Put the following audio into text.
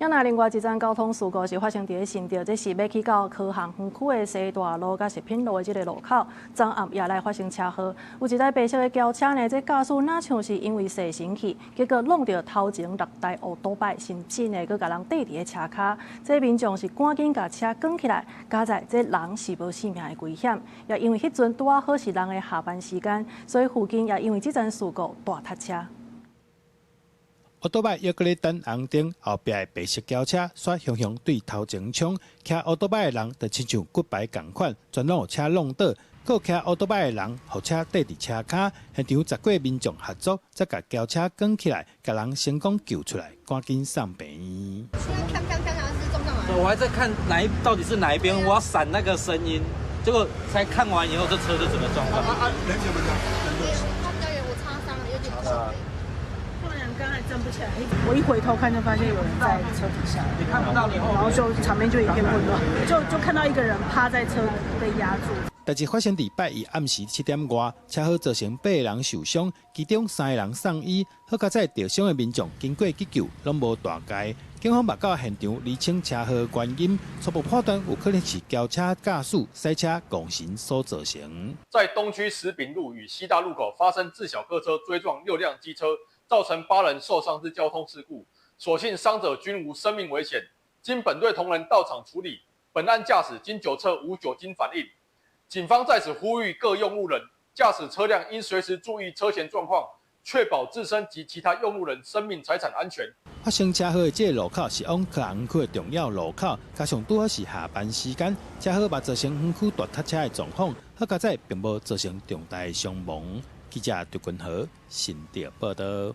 那另外一宗交通事故是發生佇咧新竹，這是欲去到科學園區的西大路佮食品路的這个路口，昨暗也來發生車禍。有一台白色的轎車呢，這駕駛若像是因為踅神去，結果挵著頭前六台烏多擺，甚至呢，閣共人綴佇咧車跤。這民眾是趕緊共車捲起來，佳哉這人是無性命的危險。也因為彼陣拄仔好是人的下班時間，所以附近也因為這樁事故大塞車。烏多擺猶閣咧等紅燈，後壁的白色轎車煞雄雄對頭前衝，騎烏多擺的人就親像骨牌仝款，全攏予車挵倒。閣騎烏多擺的人，予車綴佇車跤，現場十幾个民眾合作，才共轎車捲起來，共人成功救出來，趕緊送病院。我還在看哪一到底是哪一邊，我要閃那個聲音，結果才看完以後，這車就整個撞到。啊，人怎麼樣？他比較遠，我擦傷了，有點重。剛才站不起來，我一回頭看就發現有人在車底下，你看不到你後，然後就場面就一片混亂，就看到一個人趴在車被壓住。代誌發生佇拜一暗時7點外，車禍造成八個人受傷，其中三個人送醫。好佳哉，著傷的民眾經過急救，攏無大礙。警方嘛到現場釐清車禍原因，初步判斷有可能是轎車駕駛賽車戇神所造成。在東區石稟路與西大路口發生自小客車追撞六輛機車，造成八人受傷之交通事故，所幸傷者均無生命危險。經本隊同仁到場處理，本案駕駛經酒測無酒精反應。警方在此呼籲各用路人，駕駛車輛應隨時注意車前狀況，確保自身及其他用路人生命財產安全。發生車禍的這個路口是往科學園區的重要路口，加上拄好是下班時間，車禍嘛造成園區大塞車的狀況。好佳哉並無造成重大的傷亡。記者劉君和新竹報道。